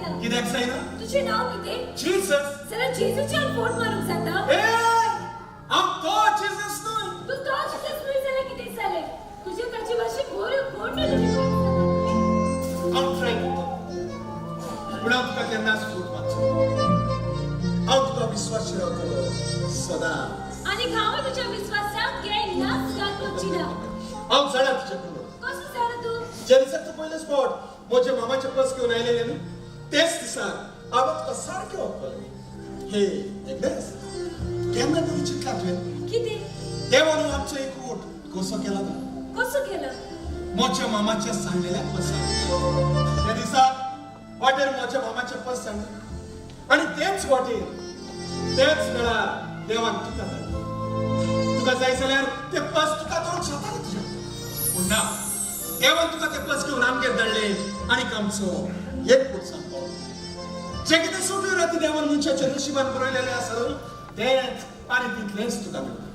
जायना. कित्याक जायना? तुजें नांव कितें? जीसस. जाल्यार जेजूच्यान फोन मारूंक जाता. ए, हांव तो जीसस न्हय. तूं तो जीसस न्हय जाल्यार कितें जालें? तुजे ताचे भाशेन बऱ्यो कोण मेळटले कोण जाणा? हांव ट्राय करता, पूण हांव तुका केन्नाच फूट मारचो. हांव तुका विस्वाशी रावतलो सदां. आनी हांव तुज्या विस्वासाक केन्नाच घात करची ना. हांव जाणा तुजें कुलो. कसो जाणा तूं? ज्या दिसा तूं पयलेच फावट म्हज्या मामाचें पस घेवन आयलेलें न्हू, तेच दिसा हांवें तुका सारकें वळखलें. हे एग्नेस, केन्ना तरी चिंतलां तुवें? कितें? देवान आमचो एकवट कसो केला तो? कसो केलो? म्हज्या मामाच्या सांडलेल्या पसार. त्या दिसा वाटेर म्हज्या मामाचें पस सांडलें आनी तेच वाटेर, तेच वेळार देवान तुका धाडलें. तुका जाय जाल्यार ते पस तुका दवरूंक शकताले तुज्या, पूण ना, देवान तुका ते पस घेवन आमगेर धाडले आनी आमचो एकवट सांगलो. जे कितें सगळ्यो राती देवान मनशाच्या नशिबान बरयलेलें आसा तेंच आनी तितलेंच तुका मेळटा.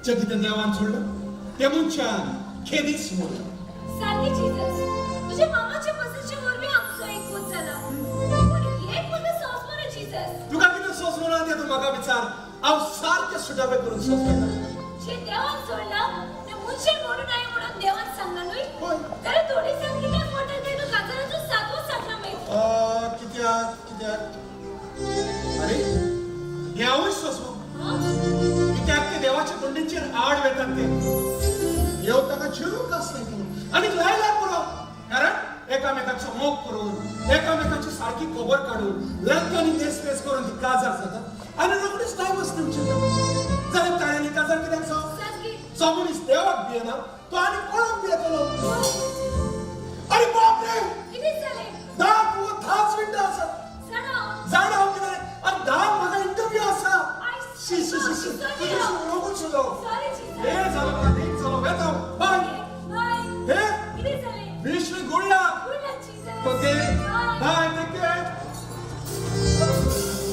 जें कितें देवान सोडलं तें मनशान खेदीच मोडलां. सारकें जीसस, तुज्या मामाच्या पसाच्या वरवीं आमचो एकवट जाला, पूण हें म्हाका सोंसना जीसस. तुका कितें सोंसना तें तूं म्हाका विचार, हांव सारकें सुटावें करून सोंसता. जें देवान सोडलां तें मनशान मोडूं नये म्हणून देवान सांगलां न्हय? हय. जाल्यार थोडे सांग, कित्याक म्हणटा तें तूं काजाराचो सातवो साक्रामेंत? कित्याक कित्याक? अरे, हें हांवूय सोंसो. कित्याक ते देवाच्या बंडीचेर आड वेतात ते देव ताका चिरूंक आसलें आनी लायल्यार पुरो, कारण एकामेकाचो मोग करून, एकामेकाची सारकी खबर काडून, लग्न देस पेस करून ती काजार जातात आनी रोखडीच डायवर्स दिवची. जाल्यार ताणें काजार कित्याक जावं? सारकें. जो मनीस देवाक भियेना तो आनी कोणाक भियेतलो? अरे बाप रे! कितें जालें? 10 10 मिनटां आसा. जाणा. जाणा हांव कितें, आनी 10 म्हाका इंटरव्यू आसा. शी शी शी शी, तुजें रोगूच सुद्दां. Sorry Jesus. हे जालो म्हाका, लेट जालो, वेता, बाय. बाय. हे. कितें जालें? Wish me good luck. Good luck Jesus. Okay. Bye. Bye, take care.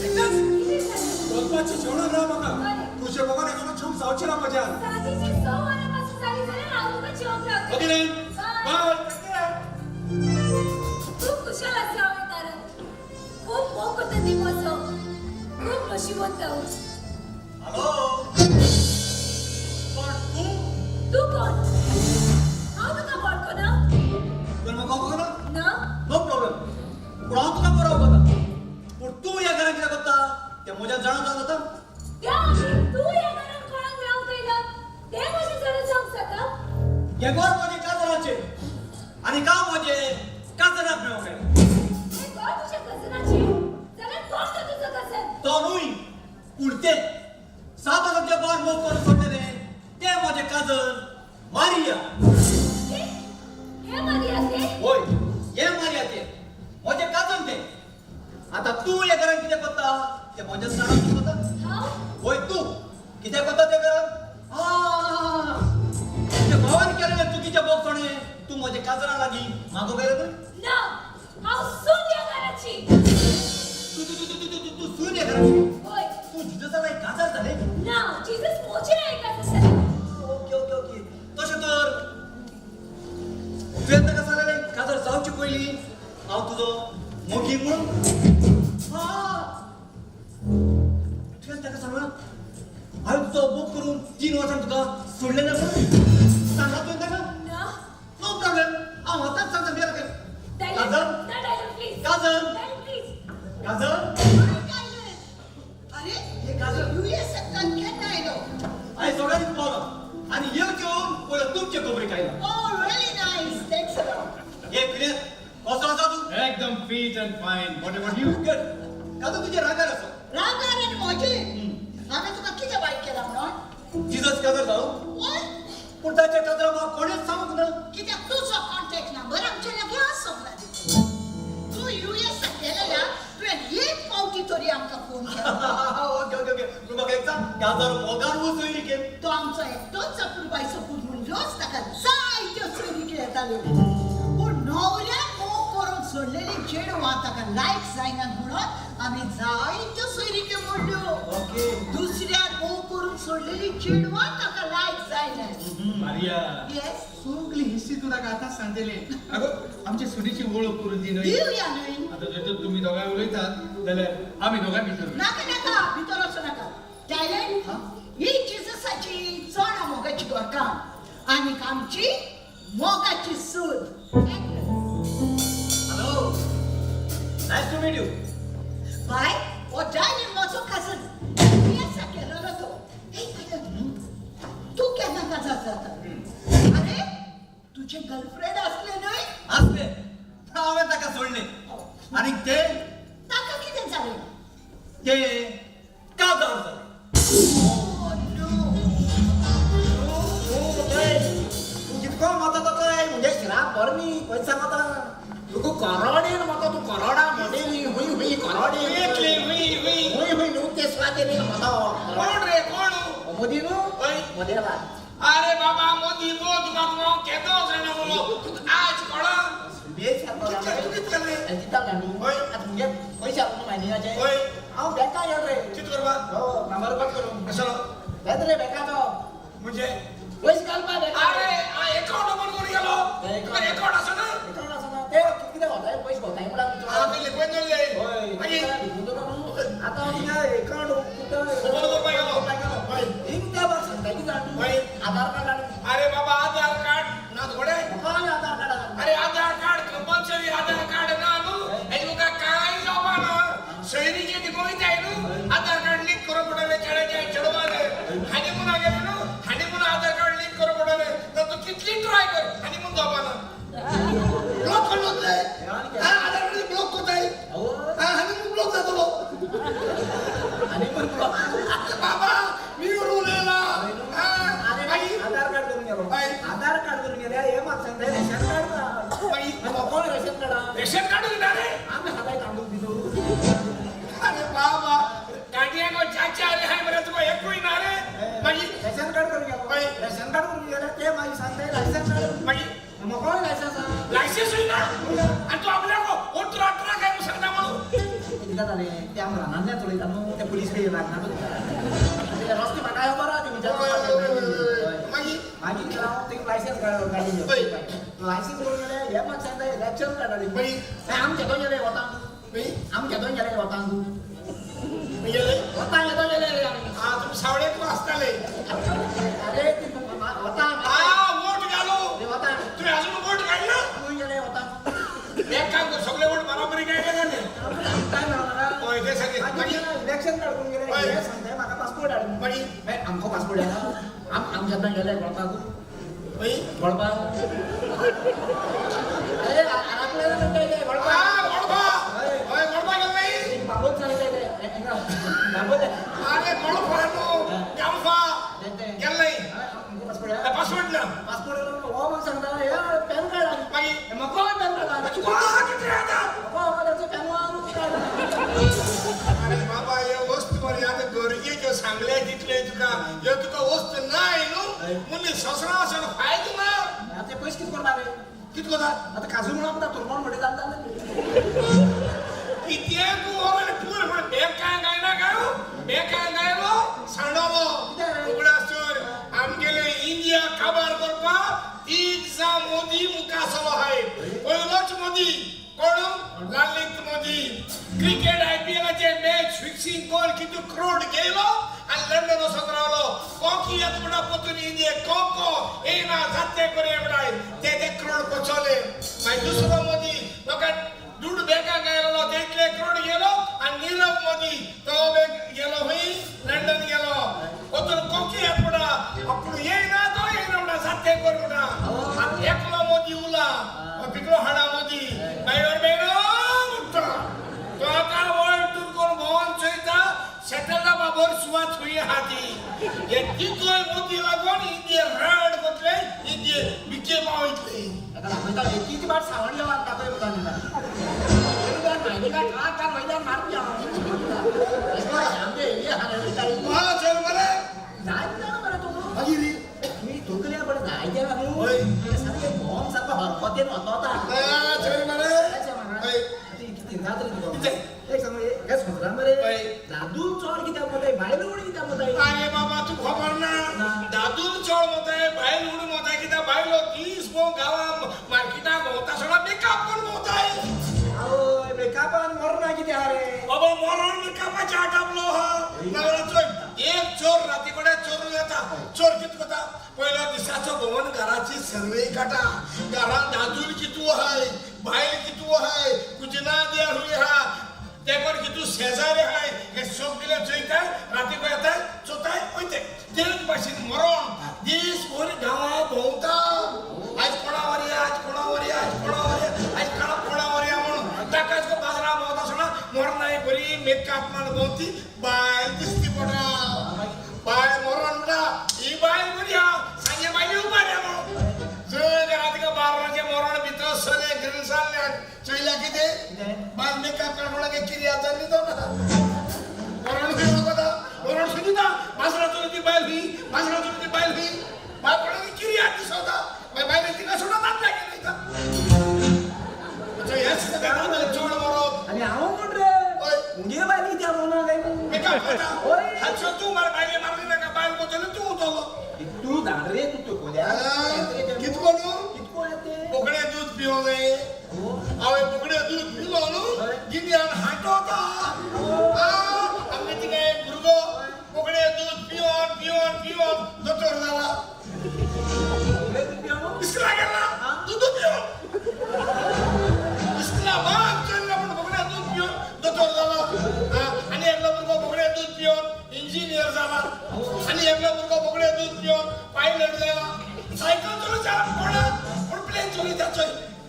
कितें जालें? वचपाचें जेवण राव म्हाका. बरें. तुजे बगर एखादो जेवण जावचें ना म्हज्यान. सांजेची 6 वरां पासून जाली जाल्यार हांव तुका जेवंक रावतलें. Okay then. बाय. बाय, टेक केअर. खूब खुशाल आसा हांव कारण खूब मोग करता ती म्हजो. खूब नशिबवंत हांव. हॅलो, कोण तूं? तूं कोण? हांव तुका वळखना. तुवें म्हाका वळखना? ना. नो प्रॉब्लेम, पूण हांव तुका बरो वळखता. पूण तूं ह्या घरांत कितें करता तें म्हज्यान जाणा जावन जाता? त्या आदी तूं ह्या घरान कोणाक मेळोंक येयला तें म्हजें जाणा जावंक जाता? हें घर म्हजें काजराचें आनी गांव म्हजें काजराक मेळोंक आयला. हें घर तुज्या कजनाचें जाल्यार कोण तो तुजो कजन? तो न्हय, पूण तें 7 वर्सांच्या बार मोग करून सोडलेलें तें म्हजें काजन मारिया. तें हें मारिया तें? होय, हें मारिया तें म्हजें काजन तें. आतां तूं ह्या घरांत कितें करता तें म्हज्या जाणा जावंक जाता? हांव? होय, तूं कितें करता ते घरांत? आ, तुज्या भावान केलेलें चुकीचें बोगसणें तूं म्हज्या काजरा लागीं मागोवंक आयला न्हय? ना, हांव सून ह्या घराची. तूं तूं तूं तूं तूं तूं सून ह्या घराची? होय. तूं जिजसा लागीं काजार जालें? ना, जीसस म्हजें काजर जालें. ओके ओके ओके तशें तर तुवें ताका सांगलें काजार जावचे पयलीं हांव तुजो मोगी म्हणून? हा, तुवें ताका सांगलां हांवें तुजो मोग करून 3 वर्सां तुका सोडलें ना म्हणून? सांगलां तुवें ताका? ना. नो प्रॉब्लेम, हांव आतांच सांगता तुज्या. डायलन. काजल. ना Dylan, please. Kajal. Dylan, please. Kajal. अरे. हे काजल. युएसांतल्यान केन्ना आयलो? हांवें सगळ्यांनी पावलो आनी येवन येवन पयलो तुमचे खबरेक आयलो. Oh, really nice. Thanks a lot. हे पिलेर, कसो आसा तूं? एकदम fit and fine. What about you? Good. Kajal, तुजें रागार आसा. रागार आनी म्हजे? हांवें तुका कितें वायट केलां म्हणून? जिजस काजर जालो. What? पूण ताच्या काजरा म्हाका कोणेच सांगूंक ना. कित्याक तुजो कॉन्टॅक्ट नंबर आमच्या लागीं आसूंक ना देखून. तूं युएसाक गेलेल्या तुवें एक फावटी तरी आमकां फोन केलो? ओके ओके ओके पूण म्हाका एक सांग, काजार मोगान वो सोयरीकेन? तो आमचो एकटोच अपुरबायचो पूत म्हणूनच ताका जायत्यो सोयरिकी येताल्यो, पूण न्हवऱ्यान मोग करून सोडलेली चेडवां ताका लायक जायनात म्हणून आमी जायत्यो सोयरिक्यो मोडल्यो. दुसऱ्यान मोग करून सोडलेली चेडवां ताका लायक जायनात. मारिया. येस. सगळी हिस्ट्री तुला आतां सांगतले. अगो, आमच्या सुनेची ओळख करून दी न्हय. दिवया न्हय. आतां जर तर तुमी दोगांय उलयतात जाल्यार आमी दोगांय भितर वया. नाका नाका भितर वचूं नाका. टॅलेंट ही जेजसाची चड मोगाची घरकाम आनीक आमची मोगाची सून. Hello, nice to meet you. बाय, हो डायलन म्हजो काजन पियेसा केरळो तो. हे डायलन, तूं केन्ना काजार जाता? अरे तुजें गर्लफ्रेंड आसलें न्हय? आसले, हांवें ताका सोडलें आनी ते ताका कितें जालें? ते काजार जालें. Oh no. तूं कितको माता तो म्हणजे शिराप बरो न्ही पयस सांगता तुका करोडेन माता तूं करोडा मोडेली हुंय हुंय करोडेन एकली हुई हुई. हुंय हुंय न्हू ते सुवातेर माता. कोण रे कोण? मोदी न्हू. हय. मोदेला. अरे बाबा मोदी गो तुका हांव केदो जाणा उलो तुका आज कळा. बेस सारको. कितके तूं कित केलें? दिता न्हू. हय. आतां मुगे पयशे आसा मायनिंगाचे. हय. हांव बँका गेलो रे. कित करपाक? हो नंबर कट करून. कसो? येता रे बँकाचो. म्हणजे? पयशे घालपा बँका. अरे अकाउंट ओपन करून गेलो. तुका अकाउंट आसा ना? एकाउंट आसा ना ते कितें वताय पयशे वताय म्हणून. आतां ते लिपयन दवरले. हय. मागीर आतां तुज्या एकाउंट ओपन करपाक गेलो. हय. हिंग त्या बाब सांगता कितें जाण तूं? हय. आधार कार्ड हाड. अरे बाबा आधार कार्ड ना तुकडे? म्हाका आनी आधार कार्ड हाड. अरे आधार कार्ड कंपल्सरी आधार कार्ड ना न्हू हेजे तुका कांय जावपा ना. सोयरीचे ती गोंयताय न्हू आधार कार्ड लिंक करूंक पडटलें चेड्याच्या चेडवान. हनीमुना गेले न्हू हनीमून आधार कार्ड लिंक करूंक पडटलें. तर तूं कितली ट्राय कर हनीमून जावपा ना. ब्लॉक करून वतले. हा आधार कार्ड ब्लॉक करताय. अहो. हा हनीमून ब्लॉक जातलो. आनी पण ब्लॉक. बाबा मी उलयला. हा अरे मागीर आधार कार्ड करून गेलो. हय. आधार कार्ड करून गेले हे म्हाका सांगता रेशन कार्ड काड. मागीर म्हाका कोण रेशन कार्ड आहा? रेशन कार्ड दिना रे. आमी हाताय तांदूळ दिलो. अरे बाबा गाडयांक चाचा रे हाय मरे तुका एकूय ना रे. मागीर रेशन कार्ड करून गेलो. हय. रेशन कार्ड करून गेले ते मागीर सांगता लायसन्स कार्ड. मागीर म्हाका कोण लायसन्स आहा? लायसन्सूय ना आनी तूं आपल्याक ओट्रा अठरा काय म्हणून सांगता म्हणून. कितें जालें ते आमी रानांतल्यान चलयता न्हू ते पुलीस कडेन लागना ते रस्ते म्हाका खबर आहा ते खंयच्या. मागीर मागीर हांव तेंका लायसन्स काडून हय. लायसन्स करून गेले हे म्हाका सांगता इलेक्शन कार्ड हाडली. मागीर? आम केदो गेले वतांक. मागीर आम केदो गेले वतांक. गेले. वतांक केदो गेले रे आमी. आ तुमी सावळेक आसताले. अरे ती वतांक. आ वोट घालो. ते वतांक. तुवें अजून वोट काडला? खंय गेले वतांक. एक काम कर सगळे वोट बराबरी काय जाले. काय मेळना. हय ते सगळे. मागीर इलेक्शन कार्ड करून गेले हय. हे सांगता म्हाका पासपोर्ट हाड. मागीर मागीर आमकां पासपोर्ट येना आमच्या गेले गळपाक. मागीर गळपाक. अरे आराखले ते आ गळपाक. गडबा. हय गडबा गेले नाही. बाबूच सांगता ते बाबूच. अरे गडबा न्हू गांवफा गेले नाही. आमकां पासपोर्ट येना. पासवर्ड ना. पासपोर्ट हो म्हाका सांगता हे पॅन कार्ड हाड. मागीर म्हाका पॅन कार्ड हाड. तुका कितें आतां? म्हाका ताचो पॅन कार्ड. अरे बाबा हे वस्त मरे आतां गरजेच्यो सांगले तितले तुका ह्यो तुका वस्त नाय न्हू मुनी ससरा आसून फायदो ना. आतां पयशे कितें करता रे? कित कोता? आतां काजू म्हणून आमकां तुरमण म्हणटा जाता. कितें तूं व्हर पूर म्हण बँकां गायना काय बँकां गायलो सांडलो. कितें? उगडास तर आमगेले इंडिया काबार करपाक तीग जां मोदी मुखार आहाय. पयलोच मोदी कोण? Lalit Modi. Cricket आयपीएलाचे match fixing कर कितू क्रोड गेलो आनी लंडन वचोन रावलो. कोकी येता म्हणटा पोतून इंडिये कोको येयना जाते करून म्हणटाय ते ते क्रोड पचोले. मागीर दुसरो मोदी लोकांक दुड बँकाक गेलो ते इतले क्रोड गेलो. आनी नीरव मोदी तो बँक गेलो खंय? लंडन गेलो. पोतून कोकी येता म्हणटा आपूण येयना तो येयना म्हणटा जाते कर म्हणटा. आनी एकलो मोदी उरला पिकलो हाडा मोदी मागीर बेगो म्हणटा तो आतां वर्ल्ड टूर करून भोंवन चोयता सेटल जावपा बरी सुवात खंय आहा ती. हे तिगूय मोदी लागून इंडिया राड कोतले इंडिये भिके पावयतले. ताका दाखयता एकीच बाट सावण घेवन दाखय म्हाका. मैदान मारपी हांव. आमचे एरिया हा चल मरे. जाय जाणा मरे तूं. मागीर मी तकल्या बरें जाय गेला न्हू. हय. सारकें भोंवन सारको हरकतेन वता. हा चल मरे. हय. कितें? एक सांग हे संवसारान मरे हय. दादून चड कित्याक मोताय बायल उडी कित्याक मोताय? अरे बाबा तूं खबर ना दादून चड मोताय बायल उडून मोताय कित्याक बायलो दीस भोव गांवां मार्केटाक भोंवता सगळो मेकअप करून भोंवताय. आवय मेकअप आटापलो हा. नाजाल्यार चोय, एक चोर राती कडेन चोरून येता. चोर कितें करता? पयलो दिसाचो भोंवन घराची सर्वे काडटा. घरान दादूल कितू आहाय, बायल कितू आहाय, कुजिना देर हुई आहा, तेकर कितू शेजारी आहाय, हे सगळे चोयताय. राती कडेन येताय, चोताय, वयताय. तेच भाशेन मरण दीस भर गांवा भोंवता. आयज कोणा वरया, आयज कोणा वरया, आयज कोणा वरया, आयज कोणा कोणा वरया म्हणून ताकाच बाजारा भोंवता आसतना मरणाय बरी मेकअप मारून भोंवती बायल दिसती पडा. बायल मरण म्हणटा, ही बायल बरी आहा, सांजे बायले उबारया म्हणून. जंय घरा तिका 12 वरांचेर मरण भितर सरलें, ग्रील सरलें, चोयल्या कितें, बायल मेकअप काडून कोणाक किर्याद जाल्ली तो ना. मरण खंय वता? मरण सोदिता. बाजारात ती बायल ही, बाजारात ती बायल ही, बायल कोणाक किर्याद दिसता. मागीर बायले तिका सोडून आपल्याक वयता. हेंच चड मरप. आनी हांव कोण रे? हय. मुगे बायल कित्याक रोवना काय तूं? मेकअप करता. हय. हातसो तूं मरे, बायले मारली नाका. बायल कोतलो, तूं उतलो. तूं धाड रे, तूं तुकोल्या. कितको न्हू? कितको येते? बोकड्या दूध पिवंक जाय. हांवें बोकड्या दूध पिलो न्हू, गिन्यान हांटोता. आमगे तिका एक भुरगो बोकड्या दूध पिवन पिवन पिवन दोतोर जाला. बोकड्या दूध पिवन? इस्कुला गेला दूध पिवन. इस्कुला बाग चल्ला, पूण बोकड्या दूध पिवन दोतोर जाला. आनी एकलो भुरगो बोकड्या दूध पिवन इंजिनियर जाला. आनी एकलो भुरगो बोकड्या दूध पिवन पायलट जाला. सायकल चलोवच्या कोणा, पूण प्लेन चलयता. चोय,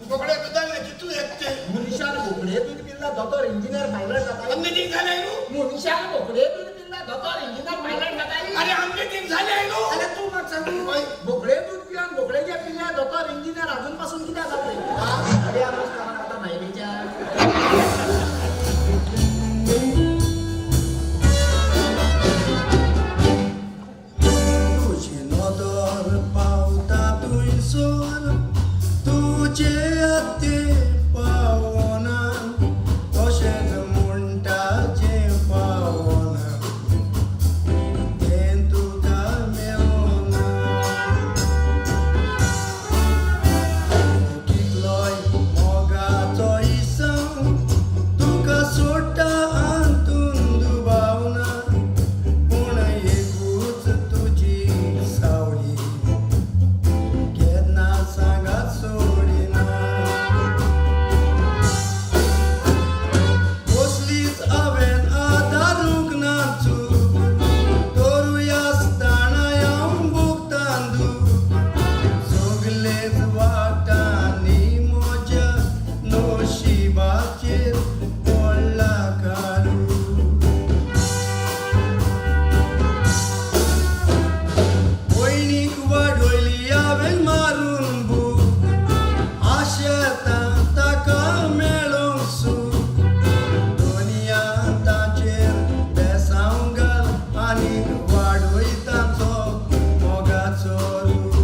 बोकड्या दुदान कितू येते. मनशान बोकड्या दूध पिल्ला दोतोर इंजिनियर पायलट जाता. आमगे तीन जाले न्हू. मनशान बोकड्या दूध पिल्ला दोतोर इंजिनियर पायलट जाता. अरे, आमगे तीन जाले न्हू. अरे, तूं म्हाका सांगू, बोकड्या दूध पिवन बोकड्या जे पिल्ल्या दोतोर इंजिनियर अजून पासून कित्याक जातले? अरे, आमी आता नाही विचार. तुजी नदर पावता थंयसर, तुजे आत्ते पावना, तशेंच म्हणटा जें पावना तें तुका मेवना. कितलोय मोगाचो इसव तुका सोडटा हातून दुबावना, पूण एकूच तुजी सावळी केन्ना सांगात सोडिना. कसलीच हांवें आदारूंक ना चूक, तरूय आसतना हांव भोगतां दूख. सगलेच वाटांनी म्हज्या नशिबाचेर पडला काळू. भयणीक वाडयली हांवें मारून भूक, आशेता ताका मेळोंक सूख. दुनिया ताचेर बेसांव घाल आनीक वाडय ताचो मोगाचो रूख.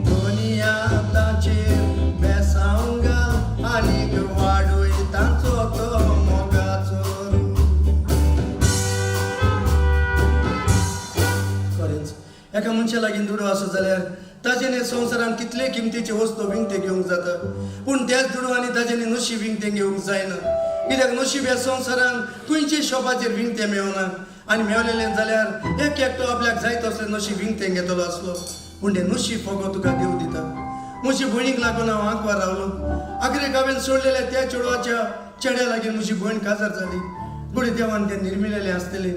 दुनिया ताचेर बेसांव घाल आनीक वाडय ताचो तो मोगाचो रूख. खरेंच, एका मनशा लागीं दुडू आसत जाल्यार ताजें संवसारांत कितले किमतीचे वस्तू विकते घेवंक जाता, पूण त्याच दुडवांनी ताजें नशीब विकतें घेवंक जायना. कित्याक नशीब ह्या संवसारांत खंयचे शॉपाचेर विकतें मेवना, आनी मेवलेलें जाल्यार एक एकटो आपल्याक जाय तसलें नशीब विकतें घेतलो आसलो. पूण तें नशीब फकत तुका देव दिता. म्हजी भयणीक लागून हांव आंकवार रावलो. आखरेक हांवें सोडलेल्या त्या चेडवाच्या चेड्या लागीं म्हजी भयण काजार जाली. घडये देवान तें निर्मिलेलें आसतलें.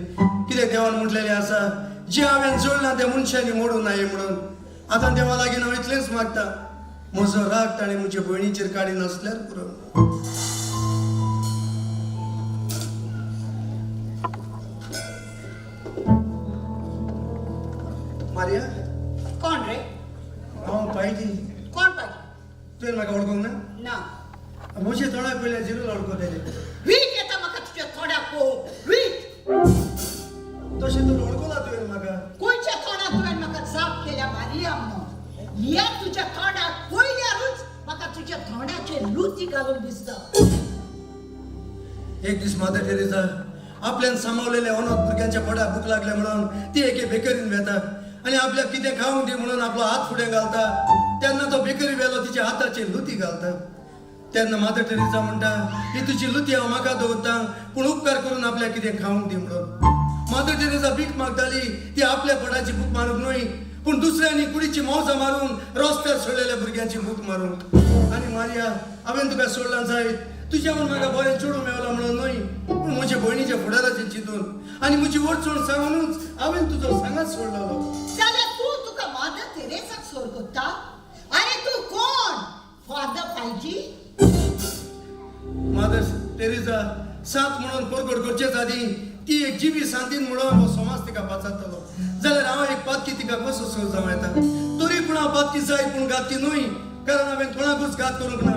कित्याक देवान म्हटलेलें आसा, जें हांवें जोडलां तें मनशांनी मोडूं नये म्हणून. आतां देवा लागीं हांव इतलेंच मागता, म्हजो राग ताणें म्हजे भयणीचेर काडी नासल्यार पुरो. मारिया. कोण रे? हांव पायटी. कोण पाहिजे? तुवें म्हाका वळखूंक ना? ना. म्हजे तोंडाक पयल्यार झिरो वळखतलें. वीट येता म्हाका तुज्या तोंडाक पळोवंक, वीट. तशें तर वळखला तुवें म्हाका. खंयच्या तोंडाक तुवें म्हाका जाप केल्या मारिया म्हणून? ह्या तुज्या तोंडाक पळयल्यारूच म्हाका तुज्या तोंडाचेर लुती घालून दिसता. एक दीस मादर टेरेसा आपल्यान सांबाळलेल्या अनाथ भुरग्यांच्या पोटाक भूक लागले म्हणून ती एके बेकरीन वेता आनी आपल्याक कितें खावंक दी म्हणून आपलो हात फुडें घालता, तेन्ना तो बेकरी वेलो तिच्या हाताचेर लुती घालता. तेन्ना मादर टेरेसा म्हणटा, ही तुजी लुती हांव म्हाका दवरता, पूण उपकार करून आपल्याक कितें खावंक दी म्हणून. मादर टेरेसा भीक मागताली ती आपल्या पोटाची भूक मारूंक न्हय, पूण दुसऱ्यांनी कुडीची मौजां मारून रस्त्यार सोडलेल्या भुरग्यांची भूक मारूंक. आनी मारिया, हांवें तुका सोडलां जायत, तुज्या म्हूण म्हाका बरें चेडूं मेवलां म्हणून न्हय, पूण म्हजे भयणीच्या फुडाराचें चिंतून आनी म्हजी अडचण सांगूनच हांवें तुजो सांगात सोडलेलो. जाल्यार तूं तुका मादर तेरेसाक सोर कोत्ता? आरे तूं कोण फादर फायजी? मादर तेरेसा सात म्हणून परगट करचेच आदीं ती एक जिवी सांतीन म्हणून हो समाज तिका पाचारतलो, जाल्यार हांव एक पातकी तिका कसो सोर जावं येता? तरी पूण हांव पातकी जायत, पूण घातकी न्हय, कारण हांवें कोणाकूच घात करूंक ना.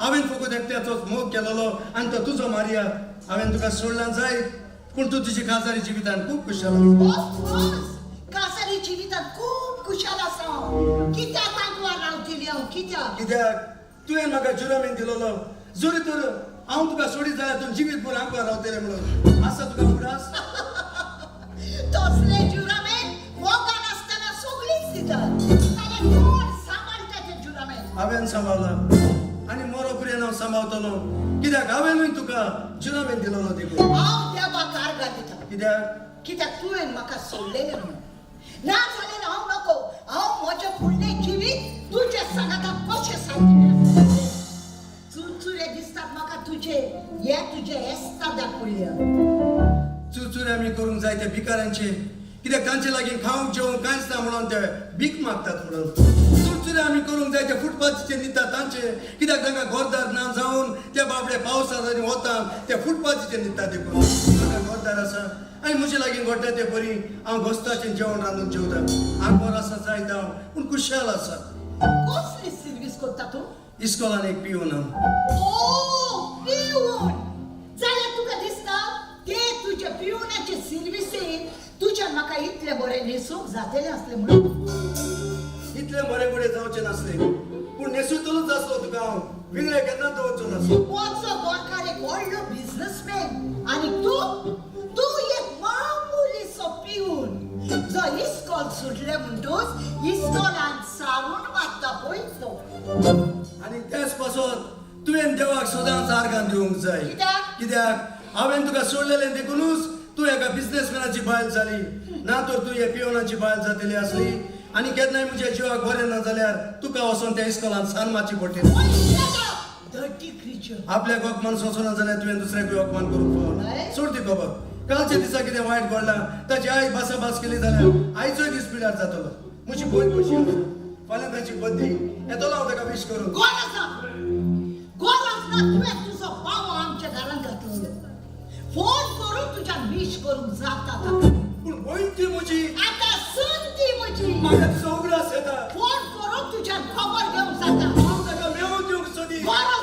हांवें फकत एकट्याचोच मोग केलेलो आनी तो तुजो मारिया. हांवें तुका सोडलां जायत, पूण तूं तुजे काजारी जिवितान खूब खुशाल आसा. ऑफकोर्स, कासारी जिवितांत खूब खुशाल आसा हांव. कित्याक आंकवार रावतली हांव, कित्याक? कित्याक तुवें म्हाका जुरामेन दिलोलो, जरी तर हांव तुका सोडीत जाल्यार तूं जिवीत भर आंकवार रावतलें म्हणून. आसा तुका उगडास? तसले जुरामेन मोगान आसतना सगळींच दितात, जाल्यार कोण सांबाळटा ते जुरामेन? हांवें सांबाळला आनी मरो पर्यंत हांव सांबाळतलो, कित्याक हांवेंनूय तुका जुरामेन दिलोलो देखून. हांव देवाक आर्गां दिता. कित्याक? कित्याक तुवें म्हाका सोडलेलें म्हणून. ना जाल्यार हांव नको, हांव म्हजें फुडलें जिवीत तुज्या सांगाताक कशें सांगतलें? चुरचुरे दिसतात म्हाका तुजे हे तुजे एस्तादा कुळया. चुरचुरे आमी करूंक जाय ते भिकाऱ्यांचे, कित्याक तांचे लागीं खावंक जेवंक कांयच ना म्हणून ते भीक मागतात म्हणून. चुरचुरे आमी करूंक जाय ते फुटपाथीचेर न्हिदतात तांचे, कित्याक तांकां घरदार ना जावन ते बाबडे पावसांत आनी वतान ते फुटपाथीचेर न्हिदतात देखून. म्हाका घरदार आसा आनी म्हजे लागीं घडटा ते बरी हांव घोस्ताचें जेवण रांदून जेवता. आंकवार आसा जायत हांव, पूण खुशाल आसा. कसली सिर्वीस करता तूं? इस्कोलान एक पिवन हांव. ओ पिवन! जाल्यार तुका दिसता ते तुज्या पिवनाचे सिर्विसेन तुज्यान म्हाका इतलें बरें न्हेसूंक जातलें आसलें म्हणून? इतलें बरें कडेन जावचें नासलें, पूण न्हेसुतलोच आसलो तुका हांव, विंगळे केन्ना दवरचो नासलो. म्हजो गोरकार एक व्हडलो बिझनसमॅन आनी तूं तूं एक मामुलीसो पिवन जो इस्कॉल सुटलें म्हणटूच इस्कॉलान सारून मारता पळय तो. आनी त्याच पासत तुवें देवाक सदांच आर्गां दिवंक जाय. कित्याक? कित्याक हांवें तुका सोडलेलें देखुनूच तूं एका बिझनसमॅनाची बायल जाली, ना तर तूं हे पिवनाची बायल जातली आसली. आनी केन्नाय म्हज्या जिवाक बरें ना जाल्यार तुका वचोन त्या इस्कॉलान सान मारची पडटली. Dirty creature. आपल्याक अपमान सोंसना जाल्यार तुवें दुसऱ्याकूय अपमान करूंक फावना. सोड ती खबर, कालच्या दिसा कितें वायट घडलां ताची आई भासाभास केली जाल्यार आयचोय दीस पिड्यार जातलो. म्हजी भयण कशी आसा, फाल्यां ताची बड्डे, येतलो हांव ताका वीश करूंक. गरज ना, गरज ना. तुवें तुजो पावो आमच्या घरांत घातलो, फोन करून तुज्या वीश करूंक जाता ताका. पूण भयण ती म्हजी. आतां सून ती म्हजी. म्हाका तुजो उगडास येता. फोन करून तुज्यान खबर घेवंक जाता. हांव ताका मेळोवन दिवंक सोदी. गरज